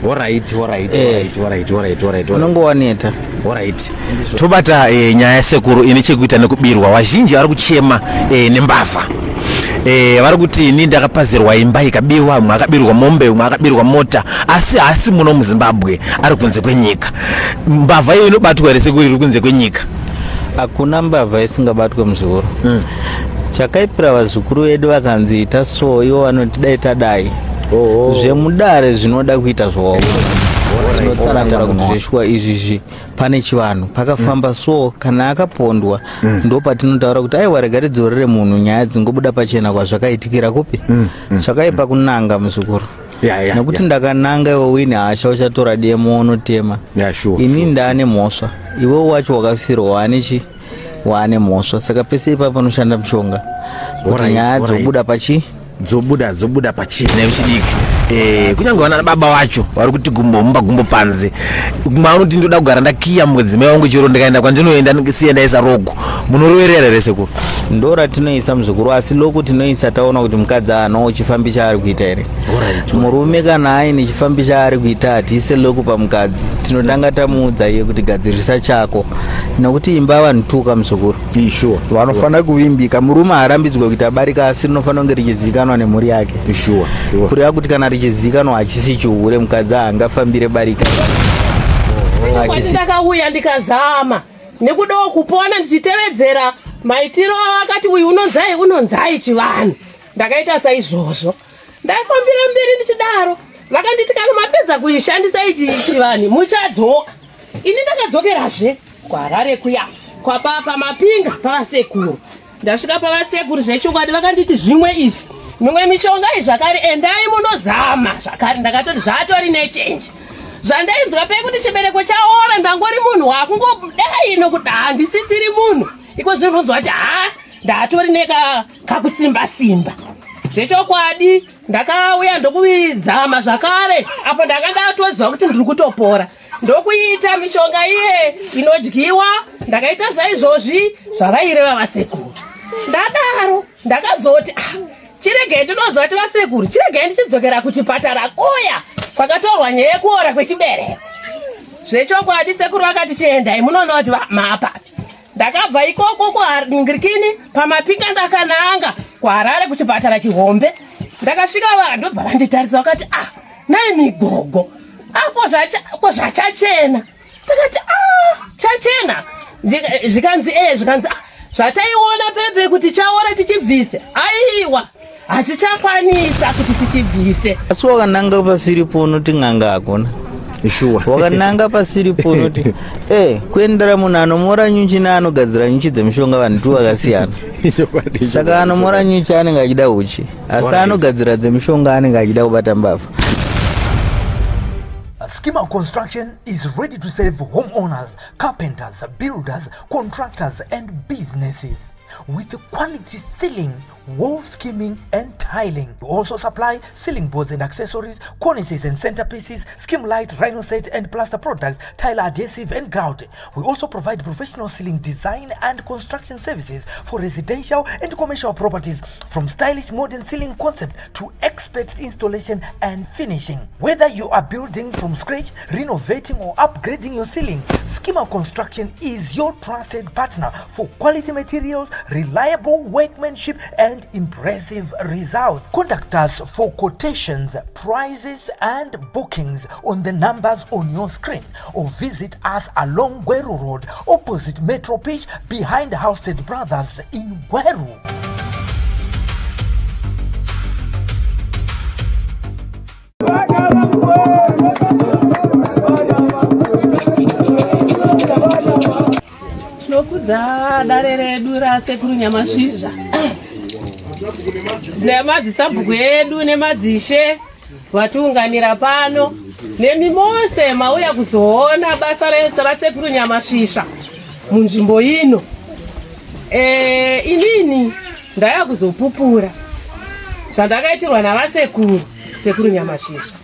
Alright, alright, alright, alright, alright, alright. Unonge waneta. Alright. Tobata nyaya yasekuru ine chekuita nekubirwa. Vazhinji vari kuchema nembavha. Vari kuti ini ndakapazirwa imba ikabiwa, umwe akabirwa mombe, umwe akabirwa mota, asi haasi muno muZimbabwe, ari kunze kwenyika. Mbavha iyo inobatwa here sekuru iri kunze kwenyika? Hakuna mbavha isingabatwe muzukuru. Chakaipira vazukuru vedu vakanzi ita so, ivo vanoti dai tadai. Zvemudare zvinoda kuita zvovo. Tinotsanangura kuti zveshuwa izvizvi pane chivanhu pakafamba so kana akapondwa ndo patinotaura kuti aiwa rega tidzorere munhu, nyaya dzingobuda pachena kwazvakaitikira kupi. Chakaipa kunanga muzukuru. Nekuti ndakananga iwe uine hasha, uchatora demo unotema. Ini ndaane mhosva, iwe wacho wakafirwa waane chi waane mhosva. Saka pese ipapo panoshanda mushonga kuti nyaya dzobuda pachi dzobuda pachena vechidiki. Kunyange vana baba vacho vari kuti gumbo mumba gumbo panze, maanoti ndoda kugara ndakiya mudzimai wangu, chero ndikaenda kwandinoenda siye ndaisa lock. Munoroverera here sekuru? Ndo ratinoisa muzukuru, asi lock tinoisa taona kuti mukadzi haanawo chifambi chaari kuita here. Murume kana aine chifambi chaari kuita hatiise lock pamukadzi, tinotanga tamuudza iye kuti gadzirisa chako, nekuti imba vanhu tuka muzukuru. Vanofanira kuvimbika. Murume haarambidzwe kuita barika, asi rinofanira kunge richizivikanwa nemhuri yake. Kureva kuti kana richizivikanwa hachisi chihure, mukadzi haangafambire barika. Kwati ndakauya ndikazama nekudawo kupona ndichitevedzera maitiro akati uyu unonzai unonzai chivanhu. Ndakaita saizvozvo, ndaifambira mberi ndichidaro. Vakanditi kana mapedza kuishandisa ichi chivanhu muchadzoka. Ini ndakadzokerazve kuHarare kuya kwapapa mapinga pavasekuru. Ndasvika pavasekuru zvechokwadi vakanditi zvimwe izvi mimwe mishonga iyi zvakare endai munozama zvakare. Ndakatoti zvatori nechenji zvandainzwa pei kuti chibereko chaora, ndangori munhu wakungodai nokuda handisisiri munhu iko zvino ndonzwa kuti ha ndatori nekakusimba simba zvechokwadi. Ndakauya ndokuizama zvakare apo ndanga ndatoziva kuti ndiri kutopora, ndokuita mishonga iye inodyiwa. Ndakaita saizvozvi zvavaireva vasekuru. Ndadaro ndakazoti ah, chiregai ndinoziva kuti vasekuru, chiregai ndichidzokera kuchipatara kuya kwakatorwa nyaya yekuora kwechibereko. Zvechokwadi sekuru vakati chiendai munoona kuti maapapi. Ndakabva ikoko kuNgirikini pamapinga ndakananga kuHarare kuchipatara chihombe. Ndakasvika ndobva vanditarisa vakati ah, nai migogo apo ko zvachachena. Ndakati ah, chachena. Zvikanzi zvikanzi ah, zvataiona pepe kuti chaora tichibvise, aiwa hazvichakwanisa kuti tichibvise. Asi wakananga pasiripo unoti n'anga hakuna. Wakananga pasiripo unoti kuendera munhu anomora nyuchi neanogadzira nyuchi dzemushonga vanhu tu vakasiyana. Saka anomora nyuchi anenge achida uchi, asi anogadzira dzemushonga anenge achida kubata mbavha. Schema Construction is ready to serve homeowners, carpenters, builders, contractors, and businesses with quality ceiling, wall skimming, and tiling. We also supply ceiling boards and accessories, cornices and centerpieces, skim light, rhino set and plaster products, tile adhesive and grout. We also provide professional ceiling design and construction services for residential and commercial properties, from stylish modern ceiling concept to expert installation and finishing. Whether you are building from scratch, renovating or upgrading your ceiling, Schema Construction is your trusted partner for quality materials, reliable workmanship and impressive results. Contact us for quotations, prices and bookings on the numbers on your screen, or visit us along Gweru Road, opposite Metro Pitch, behind Housted Brothers in Gweru. Tinokudza dare redu rasekuru Nyamasvizva nemadzisabhuku edu nemadzishe vatiunganira pano, nemi mose mauya kuzoona basa rese rasekuru Nyamasvisva munzvimbo ino. Inini ndaya kuzopupura zvandakaitirwa navasekuru, sekuru Nyamasvisva.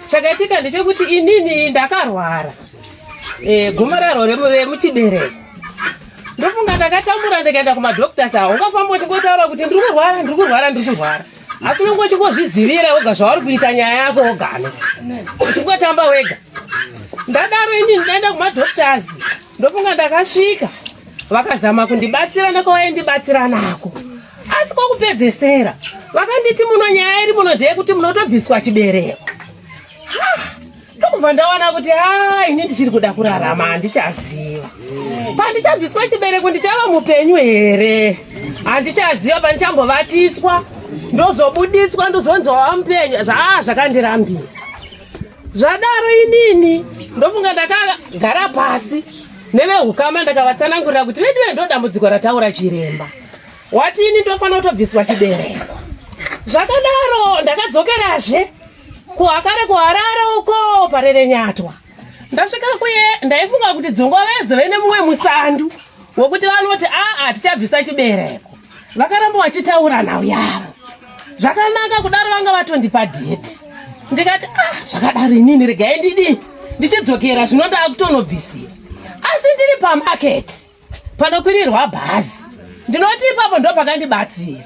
Chakaitika ndechekuti inini ndakarwara gomararo remuchibereko. Ndofunga ndakatambura ndikaenda kumadoctors awo, ungafamba uchingotaura kuti ndiri kurwara, ndiri kurwara, ndiri kurwara. Asi unenge uchingozvizivira wega zvauri kuita nyaya yako wogano uchingotamba wega. Ndadaro ini ndaenda kumadoctors, ndofunga ndakasvika vakazama kundibatsira nekwavaindibatsira nako, asi kwokupedzesera vakanditi muno nyaya iri muno ndeyekuti munotobviswa chibereko. Ndokubva ndawana kuti ha, ini ndichiri kuda kurarama, handichaziva pandichabviswa chibereko ndichava mupenyu here, handichaziva pandichambovatiswa ndozobuditswa ndozonzi wava mupenyu. Zvaa zvakandirambira. Zvadaro inini ndofunga ndakagara pasi nevehukama ndakavatsanangurira kuti veduve ndo dambudziko rataura chiremba, wati ini ndofanira kutobviswa chibereko. Zvakadaro ndakadzokerazve kuhakare kuHarare uko paRerenyatwa. Ndasvika kuye ndaifunga kuti dzongwa vaizove nemumwe musandu wekuti vanoti aa tichabvisa chibereko. Vakaramba vachitaura nhau yavo zvakanaka kudaro, vanga vatondipa dheti. Ndikati ah, zvakadaro inini regai ndidii, ndichidzokera zvino ndaakutonobvisira. Asi ndiri pamaketi panokwirirwa bhazi, ndinoti ipapo ndo pakandibatsira.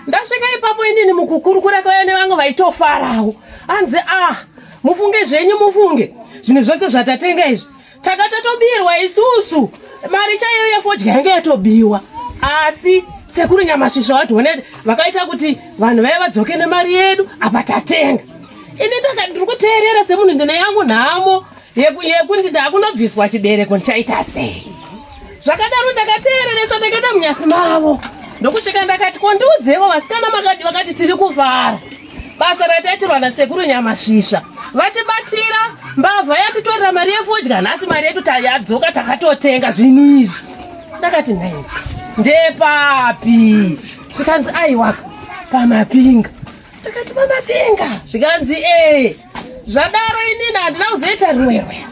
Ndasvika ipapo inini mukukurukura kwaya nevamwe vaitofarawo, anzi ah, mufunge zvenyu, mufunge zvinhu zvose zvatatenga izvi takatatobirwa isusu, mari chaiyo yefodya yange yatobiwa, asi sekuru Nyamasvisva vatione vakaita kuti vanhu vaya vadzoke nemari yedu apa tatenga. Ini ndaka ndiri kuteerera semunhu ndine yangu nhamo yekuti ndakunobviswa chibereko ndichaita sei. Zvakadaro ndakateereresa, ndakaenda munyasi mavo ndokusvika ndakati kondiudzewo vasikana makadi, vakati tiri kufara basa rataitirwa nasekuru Nyamasvisva, vatibatira mbavha yatitorera mari yefodya, nhasi mari yedu yadzoka takatotenga zvinhu izvi. Ndakati nhai, ndepapi? Zvikanzi aiwaka pamapinga. Ndakati pamapinga? Zvikanzi ee. Zvadaro inini handina kuzoita rimwe,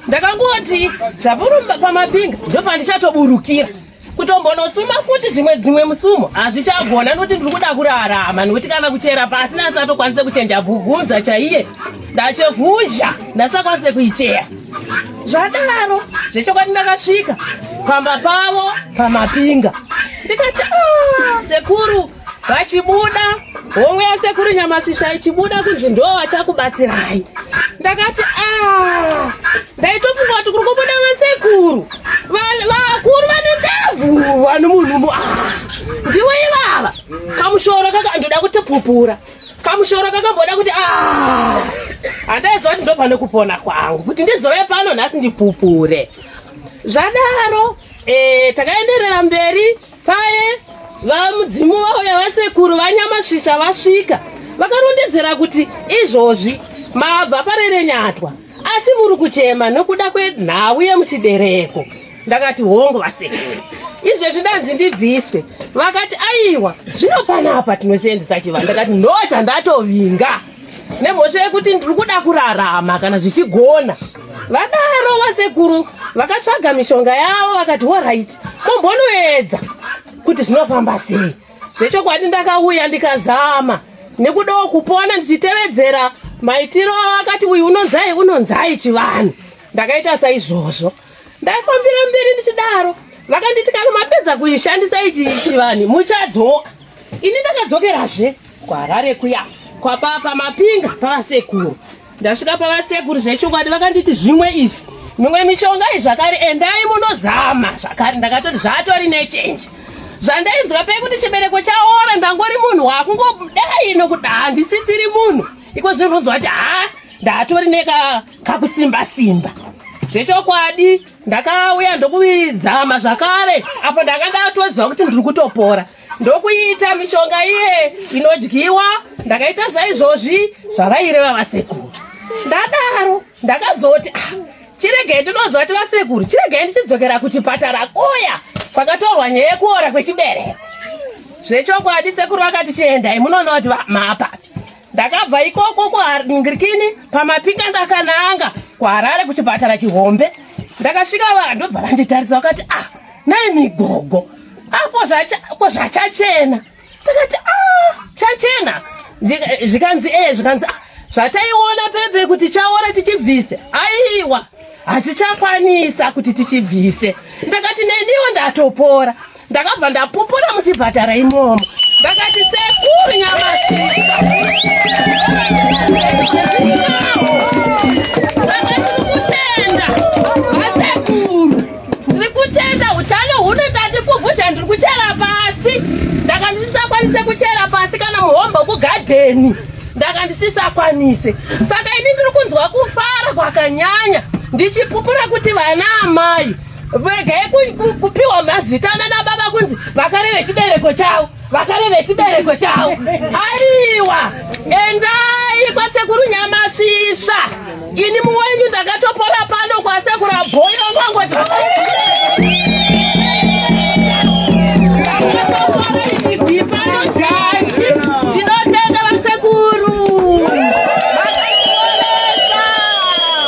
ndakangoti zvapuri pamapinga ndopandichatoburukira kutombonosuma futi zvimwe dzimwe musumo hazvichagona nokuti ndiri kuda kurarama, nekuti kana kuchera pasi nasatokwanise kuchenja bvubvunza chaiye ndachevhuzha ndasakwanise kuicheya. Zvadaro zvechokwadi ndakasvika pamba pavo pamapinga ndikati ah, sekuru vachibuda homwe yasekuru Nyamasvisva ichibuda kunzi ndo vachakubatsirai. Ndakati ah, ndaitofunga kuti kuri kubuda vasekuru vakuru vane ndebvu vane munhu ah, ndiwo ivava. Kamushoro kaka ndoda kuti pupura kamushoro kakamboda kuti ah, handaiziva kuti ndo pane kupona kwangu kuti ndizove pano nhasi ndipupure. Zvadaro takaenderera mberi paye vamudzimu vauya vasekuru vaNyamasvisva vasvika vakarondedzera kuti izvozvi mabva paRerenyatwa asi muri kuchema nokuda kwenhau yemuchibereko. Ndakati hongu vasekuru, izvezvi ndanzi ndibviswe. Vakati aiwa, zvino panapa tinoshandisa chivanhu. Ndakati ndo chandatovinga nemhosva yekuti ndiri kuda kurarama kana zvichigona. Vadaro vasekuru vakatsvaga mishonga yavo vakati horaiti, mombonoedza kuti zvinofamba sei. Zvechokwadi ndakauya ndikazama nekudawo kupona ndichitevedzera maitiro avakati uyu unonzai unonzai chivanhu. Ndakaita saizvozvo, ndaifambira mberi ndichidaro. Vakanditi kana mapedza kuishandisa ichi chivanhu muchadzoka. Ini ndakadzokerazve kuHarare kuya kwapa pamapinga pavasekuru. Ndasvika pavasekuru zvechokwadi vakanditi zvimwe izvi mimwe mishonga iyi zvakare endai munozama zvakare. Ndakatoti zvatori nechenji zvandainzwa pei kuti chibereko chaora, ndangori munhu wakungodai nokuda handisisiri munhu iko zvino ndinonzwa kuti ha, ndatori nekakusimba simba. Zvechokwadi ndakauya ndokuizama zvakare apo ndanga ndatoziva kuti ndiri kutopora, ndokuita mishonga iye inodyiwa. Ndakaita zvaizvozvi zvavaireva vasekuru. Ndadaro ndakazoti ah, chiregai ndinonzwa kuti vasekuru, chiregai ndichidzokera kuchipatara kuya kwakatorwa nyaya yekuora kwechibereko. Zvechokwadi sekuru vakati chiendai munoona kuti maapapi. Ndakabva ikoko kuNgirikini pamapinga ndakananga kuHarare kuchipatara chihombe. Ndakasvika ndobva vanditarisa vakati ah, nai migogo apo ko zvachachena. Ndakati ah, chachena. Zvikanzi zvikanzi ah, zvataiona pepe kuti chaora tichibvise, aiwa hazvichakwanisa kuti tichibvise. Ndakati neniwo ndatopora. Ndakabva ndapupura muchipatara imomo. Ndakati sekuru Nyamasvisva. Saka tiri kutenda vasekuru, ndiri kutenda utano huno. Ndati fuvhuzha ndiri kuchera pasi, ndaka ndisisakwanise kuchera pasi kana muhombo kugadheni ndaka ndisisakwanise. Saka ini ndiri kunzwa kufara kwakanyanya ndichipupura kuti vana amai regai kupiwa mazita nana baba kunzi vakareve chibereko chavo, vakareve chibereko chavo. Aiwa, endai kwasekuru Nyamasvisva. Ini muwenyu ndakatopora pano kwasekuru Abhoyo vangoti ndakatopora ibvi pano jaji. Ndinotenda vasekuru vakandiporesa.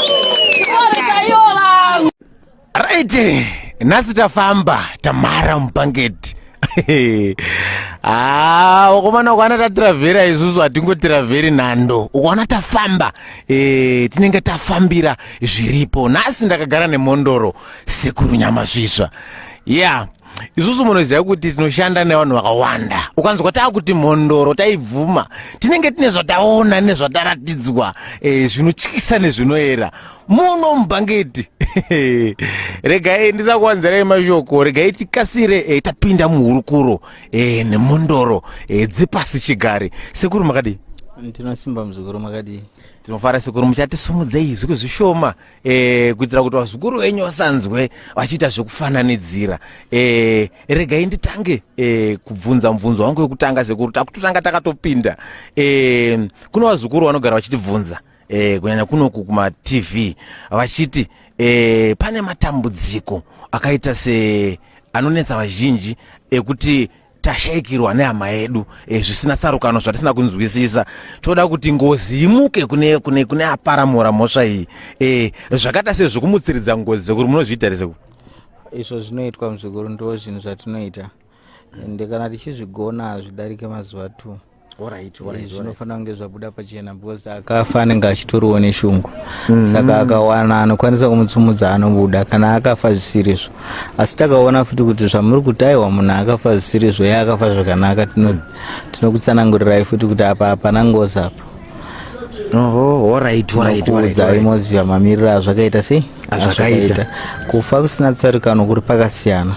Chiporesa ivo vangu. Right, nhasi tafamba tamara mubhangeti. Ah, wakomana, ukaona tatiravhera isusu hatingotiravheri nhando. Ukaona tafamba tinenge tafambira zviripo. Nhasi ndakagara nemhondoro Sekuru Nyamasvisva. Yeah, isusu munoziva kuti tinoshanda nevanhu vakawanda. Ukanzwa taakuti mhondoro taibvuma, tinenge tine zvataona nezvataratidzwa zvinotyisa nezvinoera muno mubhangeti. Regai ndisakuwanzirai mashoko, regai tikasire tapinda muhurukuro nemhondoro dzepasi chigare. Sekuru, makadii? Ndinosimba muzukuru, makadii? Tinofara sekuru. Muchatisumudzei zviku zvishoma kuitira kuti vazukuru venyu vasanzwe vachiita zvekufananidzira. Regai nditange kubvunza mubvunzo wangu wekutanga sekuru. Takutotanga takatopinda. Kune vazukuru vanogara vachitibvunza kunyanya kunoku kumaTV vachiti pane matambudziko akaita se anonetsa vazhinji ekuti tashayikirwa nehama yedu zvisina tsarukano, zvatisina kunzwisisa. Toda kuti ngozi imuke kune, kune, kune aparamura mhosva iyi zvakaita sezvekumutsiridza ngozi. Sekuru, munozviita here sekuru? Izvo zvinoitwa muzukuru, ndo zvinhu zvatinoita, ende kana tichizvigona hazvidarike mazuva 2. Zvinofanira kunge zvabuda pachena because akafa anenge achitoriwo neshungu. Saka akawana anokwanisa kumutsumudza anobuda kana akafa zvisirizvo. Asi takaona futi kuti zvamuri kuti aiwa, munhu akafa zvisirizvo, iye akafa zvakanaka, tinokutsanangurirai futi kuti apa hapana ngozi apa. Tinokuudzai moziva mamiriro azvakaita sei. Azvakaita. Kufa kusina tsarukano kuri pakasiyana.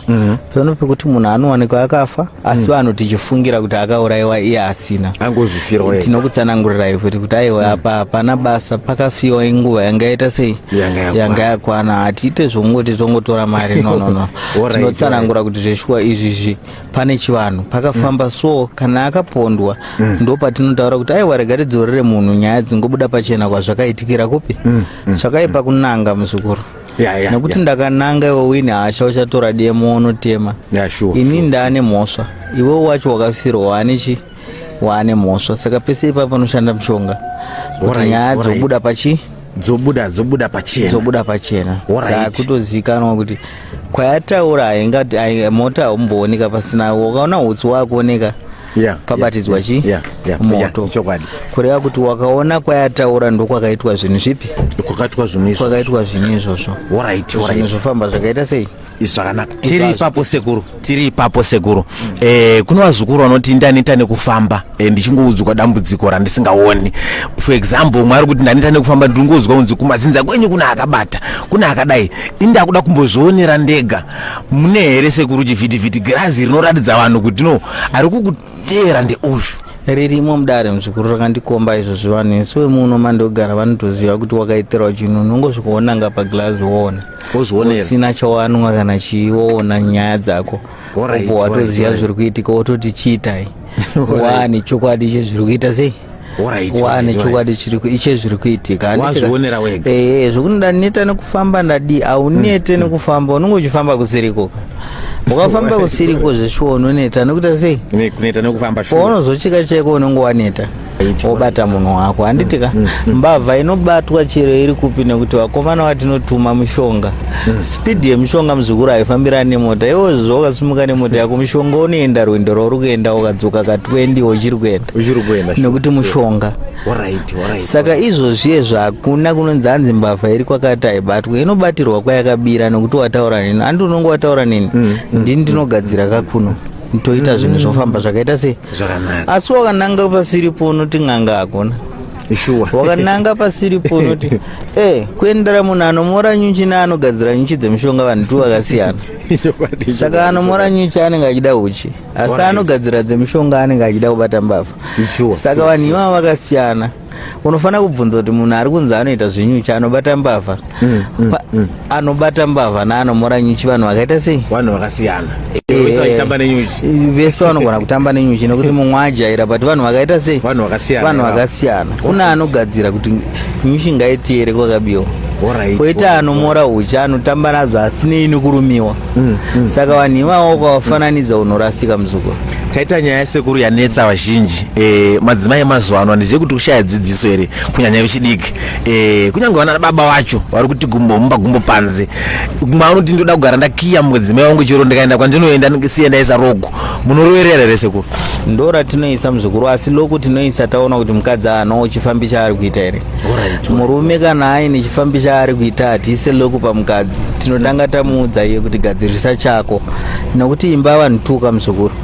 Pano pekuti munhu anowanikwa akafa asi vanhu tichifungira kuti akaurayiwa iye asina, Angozvifirwa ega. Tinokutsanangurirai futi kuti aiwa, apa hapana basa, pakafiwa inguva yanga yaita sei. Yanga yakwana. Yanga yakwana. Hatiite zvongoti tongotora mari, no, no, no. Tinotsanangura kuti zveshuwa izvizvi pane chivanhu pakafamba. So kana akapondwa ndo patinotaura kuti aiwa, rega tidzorere munhu, nyaya dzingobuda pachena kwazvakaitikira kupi. Chakaipa kunanga muzukuru nekuti ndakananga iwe uine hasha, uchatora demo unotema. Ini ndaane mhosva, iwe wacho wakafirwa waane chi waane mhosva. Saka pese ipapo panoshanda mushonga kuti nyaya dzobuda pachi Dzobuda pachena. Dzobuda pachena. Dzakutozikanwa kuti kwayataura haingati mota haumbooneka pasina. Wakaona hutsi wakuoneka pabatidzwa chi moto. Chokwadi. Kureva kuti wakaona kwayataura ndokwakaitwa zvinhu zvipi? Kwakaitwa zvinhu izvo. Kwakaitwa zvinhu izvozvo. Zvinhu zvofamba zvakaita sei? Zvakanaka. Tiri ipapo sekuru, tiri ipapo sekuru. Kune vazukuru vanoti ndaneta nekufamba ndichingoudzwa dambudziko randisingaoni. For example, umwe ari kuti ndaneta nekufamba, ndingoudzwa kunzi kumadzinza kwenyu kune akabata, kune akadai, ini ndakuda kumbozvionera ndega. Mune here sekuru chivhitivhiti, girazi rinoratidza vanhu kuti no, ari kukuteera ndeuyu? Ririmo mudare muzukuru, rakandikomba izvozvi. Vanhu isu vemuno mandogara vanotoziva kuti wakaitirwa chinhu, unongosvikoonanga pagirazi woona. Wozvionera. Usina chawanwa kana chii, woona nyaya dzako. Ubva watoziva zviri kuitika, wototi chiitai, wane chokwadi chezviri kuita sei. Wane chokwadi chezviri kuitika. Wazvionera wega. Ehe, zvokuti ndaneta nekufamba, ndadii, haunete nekufamba, unenge uchifamba kusiriko. Ukafamba kusiriko zveshuwa unoneta nekuita sei? Kuneta nekufamba sure. Paunozochika chaiko unenge waneta, wobata munhu wako, handiti ka? Mbavha inobatwa chero iri kupi nekuti vakomana vatinotuma mushonga, speed yemushonga muzukuru haifambirani nemota. Iwo zvawakasimuka nemota yako, mushonga unoenda rwendo rwauri kuenda, ukadzoka ka20 uchiri kuenda. Uchiri kuenda, sure. Nekuti mushonga. Saka izvozvi ezvo hakuna kunonzi hanzi mbavha iri kwakati haibatwe. Inobatirwa kwayakabira nekuti wataura neni, handi unonge wataura neni, ndini ndinogadzira kakuno. Toita zvinhu zvofamba zvakaita sei? Zvakanaka. Asi wakananga pasiripo unoti n'anga hakuna. Shuwa. Wakananga pasiripo unoti kuendera munhu anomora nyuchi neanogadzira nyuchi dzemushonga, vanhu tu vakasiyana. Saka anomora nyuchi anenge achida uchi, asi anogadzira dzemushonga anenge achida kubata mbavha. Saka vanhu ivava vakasiyana. Unofanira kubvunza kuti munhu ari kunzi anoita zvenyuchi anobata mbavha, anobata mbavha neanomora nyuchi vanhu vakaita sei? Vanhu vakasiyana. Vese vachitamba nenyuchi. Vese vanogona kutamba nenyuchi nekuti mumwe ajaira, but vanhu vakaita sei? Vanhu vakasiyana. Vanhu vakasiyana. Kune anogadzira kuti nyuchi ngaitiere kwakabiwa, kwoita anomora uchi anotamba nadzo asinei nekurumiwa. Saka vanhu ivavo ukavafananidza unorasika, muzukuru. Taita nyaya yasekuru yanetsa vazhinji, madzimai emazuva ano. Handizivi kuti kushaya dzidziso here, kunyanya vechidiki, kunyange vana baba vacho vari kuti gumbo mumba, gumbo panze. Mumwe anoti ndoda kugara ndakiya mudzimai wangu, chero ndikaenda kwandinoenda siye ndaisa lock. Munoroverera here, sekuru? Ndo ratinoisa, muzukuru, asi lock tinoisa taona kuti mukadzi haanawo chifambi chaari kuita here. Murume kana aine chifambi chaari kuita, hatiise lock pamukadzi. Tinotanga tamuudza iye kuti gadzirisa chako, nekuti imba vanhu tuka, muzukuru.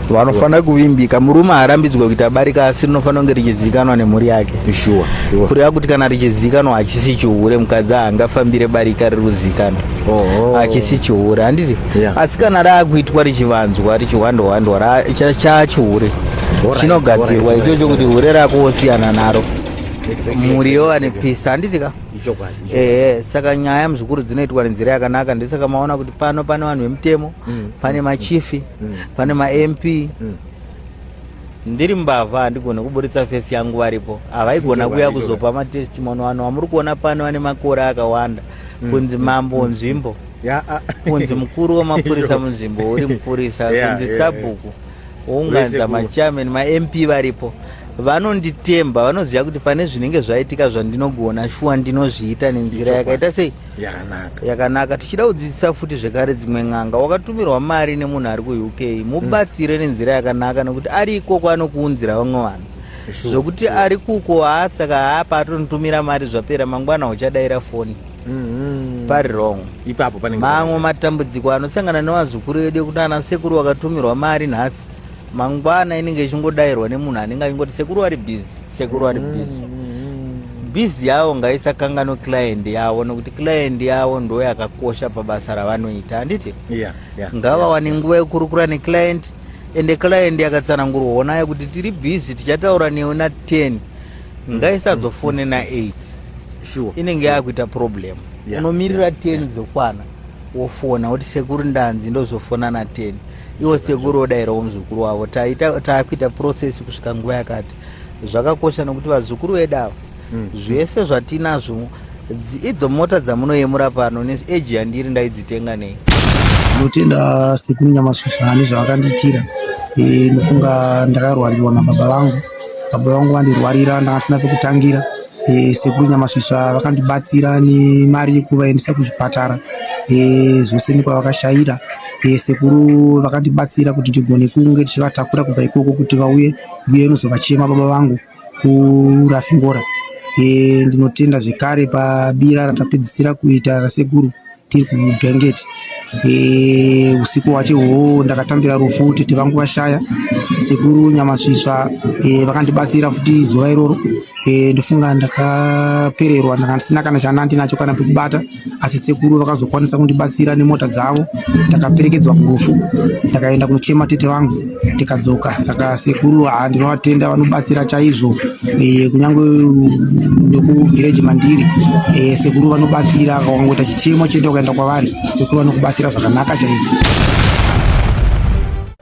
Vanofanira kuvimbika. Murume haarambidzwe kuita barika, asi rinofanira kunge richizivikanwa nemhuri yake. Kureva kuti kana richizivikanwa hachisi chihure. Mukadzi haangafambire barika riri kuzivikanwa, hachisi chihure, handiti? Asi kana raakuitwa richivanzwa, richihwandwahwandwa, chachihure. Chinogadzirwa ichocho kuti hure rako wosiyana naro, mhuri yova nepisi, handiti ka? Ichokwadi. Ehe, saka nyaya, muzvikuru, dzinoitwa nenzira yakanaka. Ndisaka maona kuti pano pane vanhu vemutemo, pane machifi, pane maMP. Ndiri mbavha handigoni kuburitsa face yangu varipo. Havaigona kuuya kuzopa matestimony. Vanhu vamuri kuona pano vane makore akawanda, kunzi mambo wenzvimbo, kunzi mukuru wemapurisa munzvimbo, uri mupurisa, kunzi sabhuku wounganidza, Vesekuru. machairman, maMP varipo, vanonditemba. Vanoziva kuti pane zvinenge zvaitika zvandinogona shuwa ndinozviita nenzira yakaita sei? Yakanaka. Yakanaka. Tichida kudzidzisa futi zvekare dzimwe n'anga: wakatumirwa mari nemunhu ari kuUK, mubatsire nenzira yakanaka, nekuti ari ikoko anokuunzira vamwe vanhu. Zvokuti ari kuko haa, saka haapa atonitumira mari, zvapera, mangwana uchadaira foni, pari wrong. Ipapo panenge Mamwe matambudziko anosangana nevazukuru edu ekuti ana sekuru vakatumirwa mari nhasi, mangwana inenge ichingodayirwa nemunhu anenge achingoti sekuru vari busy, sekuru vari busy. Busy yavo ngaisakanganwe client yavo, nekuti client yavo ndo yakakosha pabasa ravanoita, handiti? Yeah. Ngavawane nguva yekukurukura neclient, ende client yakatsanangurwa nayo kuti tiri busy, tichataura newe na10, ngaisadzofone na8. Inenge yakuita problem. Unomirira 10 dzokwana wofona woti sekuru ndanzi ndozofona na10. Iwo sekuru wodayirawo muzukuru wavo, taakuita process kusvika nguva yakati. Zvakakosha nokuti vazukuru vedu ava, zvese zvatinazvo, idzo mota dzamunoyemura pano, neage yandiri ndaidzitenga nei? Ndinotenda sekuru Nyamasvisva nezvavakandiitira. Ndofunga ndakarwarirwa nababa vangu. Baba vangu vandirwarira, ndanga ndisina pekutangira. Sekuru Nyamasvisva vakandibatsira nemari yekuvaendesa kuzvipatara, zvose nekwavakashayira. Sekuru vakandibatsira kuti ndigone kunge tichivatakura kubva ikoko kuti vauye uye nozovachema baba vangu kuRafingora. Ndinotenda zvekare pabira ratapedzisira kuita rasekuru tiri kuBhengeti. Usiku hwacho ihwohwo ndakatambira rufu, tete vangu vashaya. Sekuru Nyamasvisva vakandibatsira futi zuva iroro. Ndofunga ndakapererwa, ndanga ndisina kana chana ndinacho kana pekubata, asi sekuru vakazokwanisa kundibatsira nemota dzavo. Ndakaperekedzwa kurufu, ndakaenda kunochema tete vangu, ndikadzoka. Saka sekuru, haa, ndinovatenda, vanobatsira chaizvo. Kunyange nekuvhireji mandiri, sekuru vanobatsira. Ukangoita chichemo chete ukaenda kwavari, sekuru vanokubatsira zvakanaka chaizvo.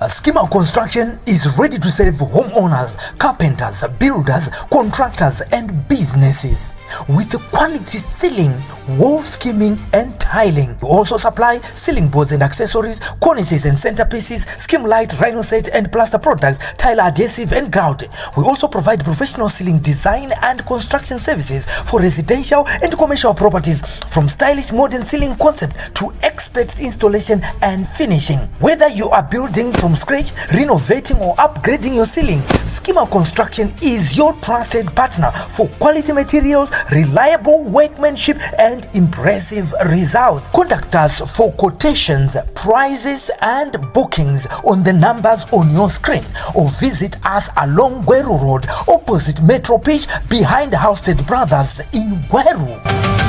Schema Construction is ready to serve homeowners, carpenters, builders, contractors, and businesses with quality ceiling, wall skimming, and tiling. We also supply ceiling boards and accessories, cornices and centerpieces, skim light, rhino set and plaster products, tile adhesive and grout. We also provide professional ceiling design and construction services for residential and commercial properties, from stylish modern ceiling concept to expert expert installation and finishing. Whether you are building from scratch, renovating, or upgrading your ceiling, Schema Construction is your trusted partner for quality materials, reliable workmanship, and impressive results. Contact us for quotations, prices, and bookings on the numbers on your screen or visit us along Gweru Road, opposite Metro Pitch, behind Housted Brothers in Gweru.